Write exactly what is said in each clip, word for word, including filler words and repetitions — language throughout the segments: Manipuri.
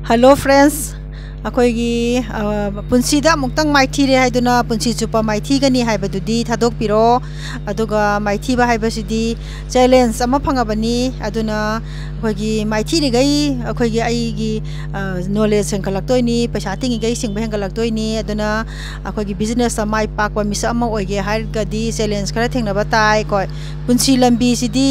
Hello friends, ꯑꯩꯈꯣꯏꯒꯤ ꯄꯨꯟꯁꯤꯗ ꯑꯃꯨꯛꯇꯪ ꯃꯥꯏꯊꯤꯔꯦ ꯍꯥꯏꯗꯨꯅ ꯄꯨꯟꯁꯤ ꯆꯨꯞꯄ ꯃꯥꯏꯊꯤꯒꯅꯤ ꯍꯥꯏꯕꯗꯨꯗꯤ ꯊꯥꯗꯣꯛꯄꯤꯔꯣ꯫ ꯑꯗꯨꯒ ꯃꯥꯏꯊꯤꯕ ꯍꯥꯏꯕꯁꯤꯗꯤ ꯆꯦꯂꯦꯟꯖ ꯑꯃ ꯐꯪꯉꯕꯅꯤ꯫ ꯑꯗꯨꯅ ꯑꯩꯈꯣꯏꯒꯤ ꯃꯥꯏꯊꯤꯔꯤꯈꯩ ꯑꯩꯈꯣꯏꯒꯤ ꯑꯩꯒꯤ ꯅꯣꯂꯦꯖ ꯍꯦꯟꯒꯠꯂꯛꯇꯣꯏꯅꯤ, ꯄꯩꯁꯥ ꯇꯤꯡꯉꯤꯈꯩ ꯁꯤꯡꯕ ꯍꯦꯟꯒꯠꯂꯛꯇꯣꯏꯅꯤ꯫ ꯑꯗꯨꯅ ꯑꯩꯈꯣꯏꯒꯤ ꯕꯤꯖꯤꯅꯦꯁꯇ ꯃꯥꯏ ꯄꯥꯛꯄ ꯃꯤꯁꯛ ꯑꯃ ꯑꯣꯏꯒꯦ ꯍꯥꯏꯔꯒꯗꯤ ꯆꯦꯂꯦꯟꯖ ꯈꯔ ꯊꯦꯡꯅꯕ ꯇꯥꯏꯀꯣ꯫ ꯄꯨꯟꯁꯤ ꯂꯝꯕꯤꯁꯤꯗꯤ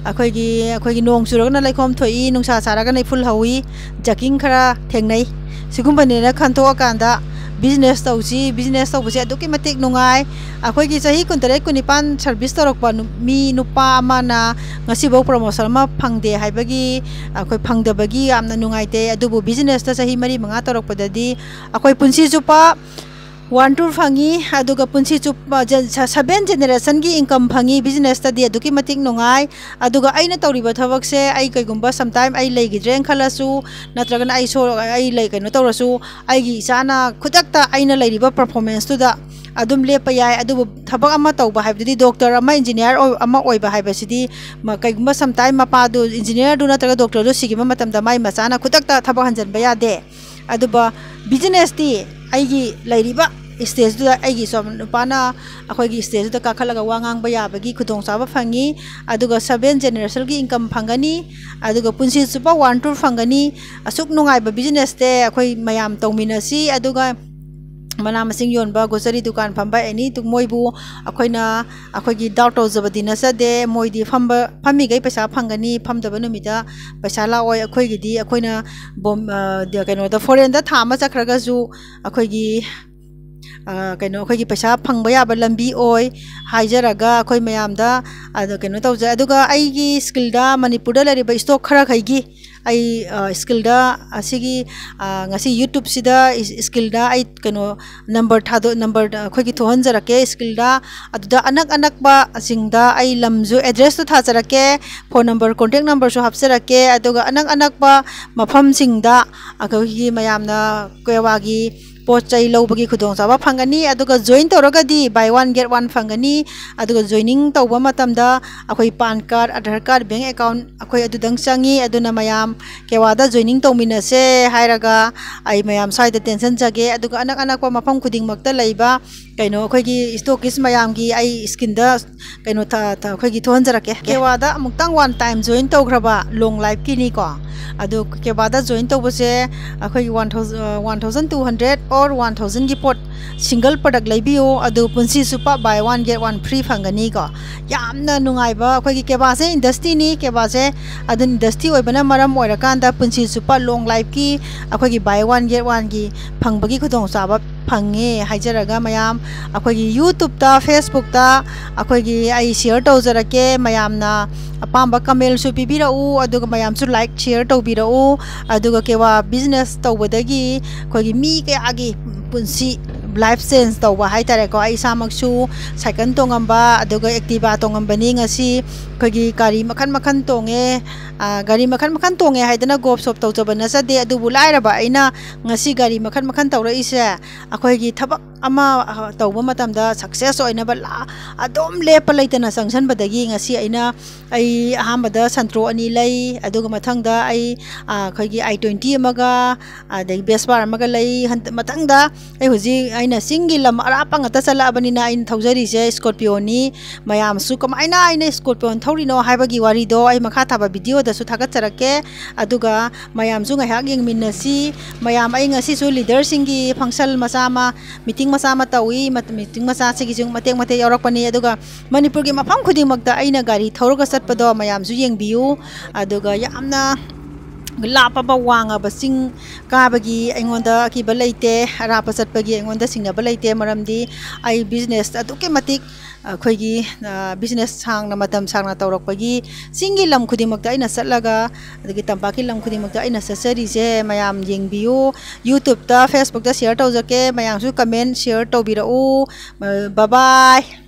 ꯑꯩꯈꯣꯏꯒꯤ ꯑꯩꯈꯣꯏꯒꯤ ꯅꯣꯡ ꯆꯨꯔꯒꯅ ꯂꯩꯈꯣꯝ ꯊꯣꯛꯏ, ꯅꯨꯡꯁꯥ ꯁꯥꯔꯒꯅ ꯏꯐꯨꯜ ꯍꯧꯏ, ꯖꯀꯤꯡ ꯈꯔ ꯊꯦꯡꯅꯩ꯫ ꯁꯤꯒꯨꯝꯕꯅꯦꯅ ꯈꯟꯊꯣꯛꯑꯀꯥꯟꯗ ꯕꯤꯖꯤꯅꯦꯁ ꯇꯧꯁꯤ꯫ ꯕꯤꯖꯤꯅꯦꯁ ꯇꯧꯕꯁꯦ ꯑꯗꯨꯛꯀꯤ ꯃꯇꯤꯛ ꯅꯨꯡꯉꯥꯏ꯫ ꯑꯩꯈꯣꯏꯒꯤ ꯆꯍꯤ ꯀꯨꯟꯇꯔꯦꯠ ꯀꯨꯟꯅꯤꯄꯥꯟ ꯁꯔꯚꯤꯁ ꯇꯧꯔꯛꯄ ꯃꯤ ꯅꯨꯄꯥ ꯑꯃꯅ ꯉꯁꯤꯐꯥꯎ ꯄ꯭ꯔꯣꯃꯣꯁꯟ ꯑꯃ ꯐꯪꯗꯦ ꯍꯥꯏꯕꯒꯤ, ꯑꯩꯈꯣꯏ ꯐꯪꯗꯕꯒꯤ ꯌꯥꯝꯅ ꯅꯨꯡꯉꯥꯏꯇꯦ꯫ ꯑꯗꯨꯕꯨ ꯕꯤꯖꯤꯅꯦꯁꯇ ꯆꯍꯤ ꯃꯔꯤ ꯃꯉꯥ ꯇꯧꯔꯛꯄꯗꯗꯤ ꯑꯩꯈꯣꯏ ꯄꯨꯟꯁꯤ ꯆꯨꯞꯄ ꯋꯥꯟ ꯇꯨꯔ ꯐꯪꯉꯤ꯫ ꯑꯗꯨꯒ ꯄꯨꯟꯁꯤ ꯆꯨꯞꯄ ꯁꯚꯦꯟ ꯖꯦꯅꯦꯔꯦꯁꯟꯒꯤ ꯏꯟꯀꯝ ꯐꯪꯉꯤ꯫ ꯕꯤꯖꯤꯅꯦꯁꯇꯗꯤ ꯑꯗꯨꯛꯀꯤ ꯃꯇꯤꯛ ꯅꯨꯡꯉꯥꯏ꯫ ꯑꯗꯨꯒ ꯑꯩꯅ ꯇꯧꯔꯤꯕ ꯊꯕꯛꯁꯦ ꯑꯩ ꯀꯩꯒꯨꯝꯕ ꯁꯝꯇꯥꯏꯝ ꯑꯩ ꯂꯩꯈꯤꯗ꯭ꯔꯦꯅ ꯈꯜꯂꯁꯨ, ꯅꯠꯇ꯭ꯔꯒꯅ ꯑꯩ ꯁꯣ ꯑꯩ ꯂꯩ ꯀꯩꯅꯣ ꯇꯧꯔꯁꯨ, ꯑꯩꯒꯤ ꯏꯆꯥꯅ ꯈꯨꯗꯛꯇ ꯑꯩꯅ ꯂꯩꯔꯤꯕ ꯄꯔꯐꯣꯔꯃꯦꯟꯁꯇꯨꯗ ꯑꯗꯨꯝ ꯂꯦꯞꯄ ꯌꯥꯏ꯫ ꯑꯗꯨꯕꯨ ꯊꯕꯛ ꯑꯃ ꯇꯧꯕ ꯍꯥꯏꯕꯗꯨꯗꯤ, ꯗꯣꯛꯇꯔ ꯑꯃ, ꯏꯟꯖꯤꯅꯤꯌꯥꯔ ꯑꯃ ꯑꯣꯏꯕ ꯍꯥꯏꯕꯁꯤꯗꯤ, ꯀꯩꯒꯨꯝꯕ ꯁꯝꯇꯥꯏꯝ ꯃꯄꯥꯗꯨ ꯏꯟꯖꯤꯅꯤꯌꯥꯔꯗꯨ ꯅꯠꯇ꯭ꯔꯒ ꯗꯣꯛꯇꯔꯗꯨ ꯁꯤꯈꯤꯕ ꯃꯇꯝꯗ ꯃꯥꯏ ꯃꯆꯥꯅ ꯈꯨꯗꯛꯇ ꯊꯕꯛ ꯍꯟꯖꯤꯟꯕ ꯌꯥꯗꯦ꯫ ꯑꯗꯨꯒ ꯕꯤꯖꯤꯅꯦꯁꯇꯤ ꯑꯩꯒꯤ ꯂꯩꯔꯤꯕ ꯏꯁꯇꯦꯖꯇꯨꯗ ꯑꯩꯒꯤ ꯏꯆꯥ ꯅꯨꯄꯥꯅ ꯑꯩꯈꯣꯏꯒꯤ ꯏꯁꯇꯦꯖꯇꯨꯗ ꯀꯥꯈꯠꯂꯒ ꯋꯥ ꯉꯥꯡꯕ ꯌꯥꯕꯒꯤ ꯈꯨꯗꯣꯡꯆꯥꯕ ꯐꯪꯉꯤ꯫ ꯑꯗꯨꯒ ꯁꯚꯦꯟ ꯖꯦꯅꯦꯔꯦꯁꯟꯒꯤ ꯏꯟꯀꯝ ꯐꯪꯒꯅꯤ꯫ ꯑꯗꯨꯒ ꯄꯨꯟꯁꯤ ꯆꯨꯞꯄ ꯋꯥꯟ ꯇꯨꯔ ꯐꯪꯒꯅꯤ꯫ ꯑꯁꯨꯛ ꯅꯨꯡꯉꯥꯏꯕ ꯕꯤꯖꯤꯅꯦꯁꯁꯦ ꯑꯩꯈꯣꯏ ꯃꯌꯥꯝ ꯇꯧꯃꯤꯟꯅꯁꯤ꯫ ꯑꯗꯨꯒ ꯃꯅꯥ ꯃꯁꯤꯡ ꯌꯣꯟꯕ, ꯒ꯭ꯔꯣꯁꯔꯤ ꯗꯨꯀꯥꯟ ꯐꯝꯕ ꯑꯦꯅꯤ, ꯃꯣꯏꯕꯨ ꯑꯩꯈꯣꯏꯅ ꯑꯩꯈꯣꯏꯒꯤ ꯗꯥꯎꯠ ꯇꯧꯖꯕꯗꯤ ꯅꯠꯆꯗꯦ꯫ ꯃꯣꯏꯗꯤ ꯐꯝꯕ ꯐꯝꯃꯤꯈꯩ ꯄꯩꯁꯥ ꯐꯪꯒꯅꯤ, ꯐꯝꯗꯕ ꯅꯨꯃꯤꯠꯇ ꯄꯩꯁꯥ ꯂꯥꯛꯑꯣꯏ꯫ ꯑꯩꯈꯣꯏꯒꯤꯗꯤ ꯑꯩꯈꯣꯏꯅ ꯀꯩꯅꯣꯗ, ꯐꯣꯔꯦꯟꯗ ꯊꯥ ꯑꯃ ꯆꯠꯈ꯭ꯔꯒꯁꯨ ꯑꯩꯈꯣꯏꯒꯤ ꯀꯩꯅꯣ ꯑꯩꯈꯣꯏꯒꯤ ꯄꯩꯁꯥ ꯐꯪꯕ ꯌꯥꯕ ꯂꯝꯕꯤ ꯑꯣꯏ ꯍꯥꯏꯖꯔꯒ ꯑꯩꯈꯣꯏ ꯃꯌꯥꯝꯗ ꯑꯗꯣ ꯀꯩꯅꯣ ꯇꯧꯖꯩ꯫ ꯑꯗꯨꯒ ꯑꯩꯒꯤ ꯁ꯭ꯀꯤꯜꯗ, ꯃꯅꯤꯄꯨꯔꯗ ꯂꯩꯔꯤꯕ ꯏꯁꯇꯣꯛ ꯈꯔꯈꯩꯒꯤ ꯑꯩ ꯁ꯭ꯀꯤꯜꯗ ꯑꯁꯤꯒꯤ ꯉꯁꯤ ꯌꯨꯇ꯭ꯌꯨꯕꯁꯤꯗ ꯁ꯭ꯀꯤꯜꯗ ꯑꯩ ꯀꯩꯅꯣ ꯅꯝꯕꯔ ꯊꯥꯗꯣꯛ ꯅꯝꯕꯔ ꯑꯩꯈꯣꯏꯒꯤ ꯊꯣꯛꯍꯟꯖꯔꯛꯀꯦ ꯁ꯭ꯀꯤꯜꯗ꯫ ꯑꯗꯨꯗ ꯑꯅꯛ ꯑꯅꯛꯄꯁꯤꯡꯗ ꯑꯩ ꯂꯝꯁꯨ, ꯑꯦꯗ꯭ꯔꯦꯁꯇꯨ ꯊꯥꯖꯔꯛꯀꯦ, ꯐꯣꯟ ꯅꯝꯕꯔ, ꯀꯣꯟꯇꯦꯛ ꯅꯝꯕꯔꯁꯨ ꯍꯥꯞꯆꯔꯛꯀꯦ꯫ ꯑꯗꯨꯒ ꯑꯅꯛ ꯑꯅꯛꯄ ꯃꯐꯝꯁꯤꯡꯗ ꯑꯩꯈꯣꯏꯒꯤ ꯃꯌꯥꯝꯅ ꯀꯦꯋꯥꯒꯤ ꯄꯣꯠ ꯆꯩ ꯂꯧꯕꯒꯤ ꯈꯨꯗꯣꯡꯆꯥꯕ ꯐꯪꯒꯅꯤ꯫ ꯑꯗꯨꯒ join ꯇꯧꯔꯒꯗꯤ buy one get one ꯐꯪꯒꯅꯤ꯫ ꯑꯗꯨꯒ joining ꯇꯧꯕ ꯃꯇꯝꯗ ꯑꯩꯈꯣꯏ PAN card, Aadhaar card, bank account ꯑꯩꯈꯣꯏ ꯑꯗꯨꯗꯪ ꯆꯪꯉꯤ꯫ ꯑꯗꯨꯅ ꯃꯌꯥꯝ ꯀꯦꯋꯥꯗ joining ꯇꯧꯃꯤꯟꯅꯁꯦ ꯍꯥꯏꯔꯒ ꯑꯩ ꯃꯌꯥꯝ ꯁ꯭ꯋꯥꯏꯗ ꯇꯦꯟꯁꯤꯟꯖꯒꯦ꯫ ꯑꯗꯨꯒ ꯑꯅꯛ ꯑꯅꯛꯄ ꯃꯐꯝ ꯈꯨꯗꯤꯡꯃꯛꯇ ꯂꯩꯕ ꯀꯩꯅꯣ ꯑꯩꯈꯣꯏꯒꯤ stockist ꯃꯌꯥꯝꯒꯤ ꯑꯩ screenꯗ ꯀꯩꯅꯣ ꯊ- ꯊ- ꯑꯩꯈꯣꯏꯒꯤ ꯊꯣꯛꯍꯟꯖꯔꯛꯀꯦ꯫ ꯀꯦꯋꯥꯗ ꯑꯃꯨꯛꯇꯪ one time join ꯇꯧꯈ꯭ꯔꯕ long lifeꯀꯤꯅꯤꯀꯣ꯫ ꯑꯗꯨ ꯀꯦꯋꯥꯗ join ꯇꯧꯕꯁꯦ ꯑꯩꯈꯣꯏꯒꯤ one thousand, one thousand two hundred or one thousandꯒꯤ ꯄꯣꯠ single product ꯂꯩꯕꯤꯌꯨ, ꯑꯗꯨ ꯄꯨꯟꯁꯤ ꯆꯨꯞꯄ buy one get one free ꯐꯪꯒꯅꯤꯀꯣ꯫ ꯌꯥꯝꯅ ꯅꯨꯡꯉꯥꯏꯕ ꯑꯩꯈꯣꯏꯒꯤ ꯀꯦꯋꯥꯁꯦ industryꯅꯤ꯫ ꯀꯦꯋꯥꯁꯦ ꯑꯗꯨꯅ industry ꯑꯣꯏꯕꯅ ꯃꯔꯝ ꯑꯣꯏꯔꯀꯥꯟꯗ ꯄꯨꯟꯁꯤ ꯆꯨꯞꯄ long lifeꯀꯤ ꯑꯩꯈꯣꯏꯒꯤ buy one get oneꯒꯤ ꯐꯪꯕꯒꯤ ꯈꯨꯗꯣꯡꯆꯥꯕ ꯐꯪꯉꯦ ꯍꯥꯏꯖꯔꯒ, ꯃꯌꯥꯝ ꯑꯩꯈꯣꯏꯒꯤ YouTubeꯇ, Facebookꯇ ꯑꯩꯈꯣꯏꯒꯤ ꯑꯩ share ꯇꯧꯖꯔꯛꯀꯦ꯫ ꯃꯌꯥꯝꯅ ꯑꯄꯥꯝꯕ commentꯁꯨ ꯄꯤꯕꯤꯔꯛꯎ, ꯑꯗꯨꯒ ꯃꯌꯥꯝꯁꯨ like, share ꯇꯧꯕꯤꯔꯛꯎ꯫ ꯑꯗꯨꯒ ꯀꯦꯋꯥ business ꯇꯧꯕꯗꯒꯤ ꯑꯩꯈꯣꯏꯒꯤ ꯃꯤ ꯀꯌꯥꯒꯤ ꯄꯨꯟꯁꯤ life change ꯇꯧꯕ ꯍꯥꯏꯇꯥꯔꯦꯀꯣ꯫ ꯑꯩ ꯏꯁꯥꯃꯛꯁꯨ cycle ꯇꯣꯡꯉꯝꯕ, ꯑꯗꯨꯒ Activa ꯇꯣꯡꯉꯝꯕꯅꯤ, ꯉꯁꯤ ꯑꯩꯈꯣꯏꯒꯤ ꯒꯥꯔꯤ ꯃꯈꯜ ꯃꯈꯜ ꯇꯣꯡꯉꯦ꯫ ꯑ, ꯒꯥꯔꯤ ꯃꯈꯜ ꯃꯈꯜ ꯇꯣꯡꯉꯦ ꯍꯥꯏꯗꯅ ꯒꯣꯞ ꯁꯣꯞ ꯇꯧꯖꯕ ꯅꯠꯆꯗꯦ, ꯑꯗꯨꯕꯨ ꯂꯥꯏꯔꯕ ꯑꯩꯅ ꯉꯁꯤ ꯒꯥꯔꯤ ꯃꯈꯜ ꯃꯈꯜ ꯇꯧꯔꯛꯏꯁꯦ ꯑꯩꯈꯣꯏꯒꯤ ꯊꯕꯛ ꯑꯃ, ꯑ, ꯇꯧꯕ ꯃꯇꯝꯗ success ꯑꯣꯏꯅꯕ ꯂꯥ-, ꯑꯗꯨꯝ ꯂꯦꯞꯄ ꯂꯩꯇꯅ ꯆꯪꯁꯟꯕꯗꯒꯤ ꯉꯁꯤ ꯑꯩꯅ, ꯑꯩ ꯑꯍꯥꯟꯕꯗ Santro ꯑꯅꯤ ꯂꯩ, ꯑꯗꯨꯒ ꯃꯊꯪꯗ ꯑꯩ, ꯑ, ꯑꯩꯈꯣꯏꯒꯤ i twenty ꯑꯃꯒ, ꯑꯗꯒꯤ Vespa ꯑꯃꯒ ꯂꯩ꯫ ꯍꯟꯗ-, ꯃꯊꯪꯗ ꯑꯩ ꯍꯧꯖꯤꯛ, ꯑꯩꯅ ꯆꯤꯡꯒꯤ ꯂꯝ ꯑꯔꯥꯞꯄ ꯉꯥꯛꯇ ꯆꯠꯂꯛꯑꯕꯅꯤꯅ ꯑꯩꯅ ꯊꯧꯖꯔꯤꯁꯦ Scorpioꯅꯤ꯫ ꯃꯌꯥꯝꯁꯨ ꯀꯃꯥꯏꯅ ꯑꯩꯅ Scorpio ꯊꯧꯔꯤꯅꯣ ꯍꯥꯏꯕꯒꯤ ꯋꯥꯔꯤꯗꯣ ꯑꯩ ꯃꯈꯥ ꯊꯥꯕ videoꯗꯁꯨ ꯊꯥꯒꯠꯆꯔꯛꯀꯦ꯫ ꯑꯗꯨꯒ ꯃꯌꯥꯝꯁꯨ ꯉꯥꯏꯍꯥꯛ ꯌꯦꯡꯃꯤꯟꯅꯁꯤ꯫ ꯃꯌꯥꯝ, ꯑꯩ ꯉꯁꯤꯁꯨ leaderꯁꯤꯡꯒꯤ function ꯃꯆꯥ ꯑꯃ, meeting ꯃꯆꯥ ꯑꯃ ꯇꯧꯏ꯫ ꯃꯠ-, meeting ꯃꯆꯥꯁꯤꯒꯤꯁꯨ ꯃꯇꯦꯛ ꯃꯇꯦꯛ ꯌꯥꯎꯔꯛꯄꯅꯤ꯫ ꯑꯗꯨꯒ ꯃꯅꯤꯄꯨꯔꯒꯤ ꯃꯐꯝ ꯈꯨꯗꯤꯡꯃꯛꯇ ꯑꯩꯅ ꯒꯥꯔꯤ ꯊꯧꯔꯒ ꯆꯠꯄꯗꯣ ꯃꯌꯥꯝꯁꯨ ꯌꯦꯡꯕꯤꯌꯨ꯫ ꯑꯗꯨꯒ ꯌꯥꯝꯅ ꯂꯥꯞꯄꯕ ꯋꯥꯡꯉꯕ ꯆꯤꯡ ꯀꯥꯕꯒꯤ ꯑꯩꯉꯣꯟꯗ ꯑꯀꯤꯕ ꯂꯩꯇꯦ, ꯑꯔꯥꯞꯄ ꯆꯠꯄꯒꯤ ꯑꯩꯉꯣꯟꯗ ꯆꯤꯡꯅꯕ ꯂꯩꯇꯦ, ꯃꯔꯝꯗꯤ ꯑꯩ business ꯑꯗꯨꯛꯀꯤ ꯃꯇꯤꯛ ꯑꯩꯈꯣꯏꯒꯤ, ꯑ, business ꯁꯥꯡꯅ, ꯃꯇꯝ ꯁꯥꯡꯅ ꯇꯧꯔꯛꯄꯒꯤ ꯆꯤꯡꯒꯤ ꯂꯝ ꯈꯨꯗꯤꯡꯃꯛꯇ ꯑꯩꯅ ꯆꯠꯂꯒ, ꯑꯗꯒꯤ ꯇꯝꯄꯥꯛꯀꯤ ꯂꯝ ꯈꯨꯗꯤꯡꯃꯛꯇ ꯑꯩꯅ ꯆꯠꯆꯔꯤꯁꯦ ꯃꯌꯥꯝ ꯌꯦꯡꯕꯤꯌꯨ꯫ YouTubeꯇ, Facebookꯇ share ꯇꯧꯖꯒꯦ, ꯃꯌꯥꯝꯁꯨ comment, share ꯇꯧꯕꯤꯔꯛꯎ꯫ ꯑ, bye bye꯫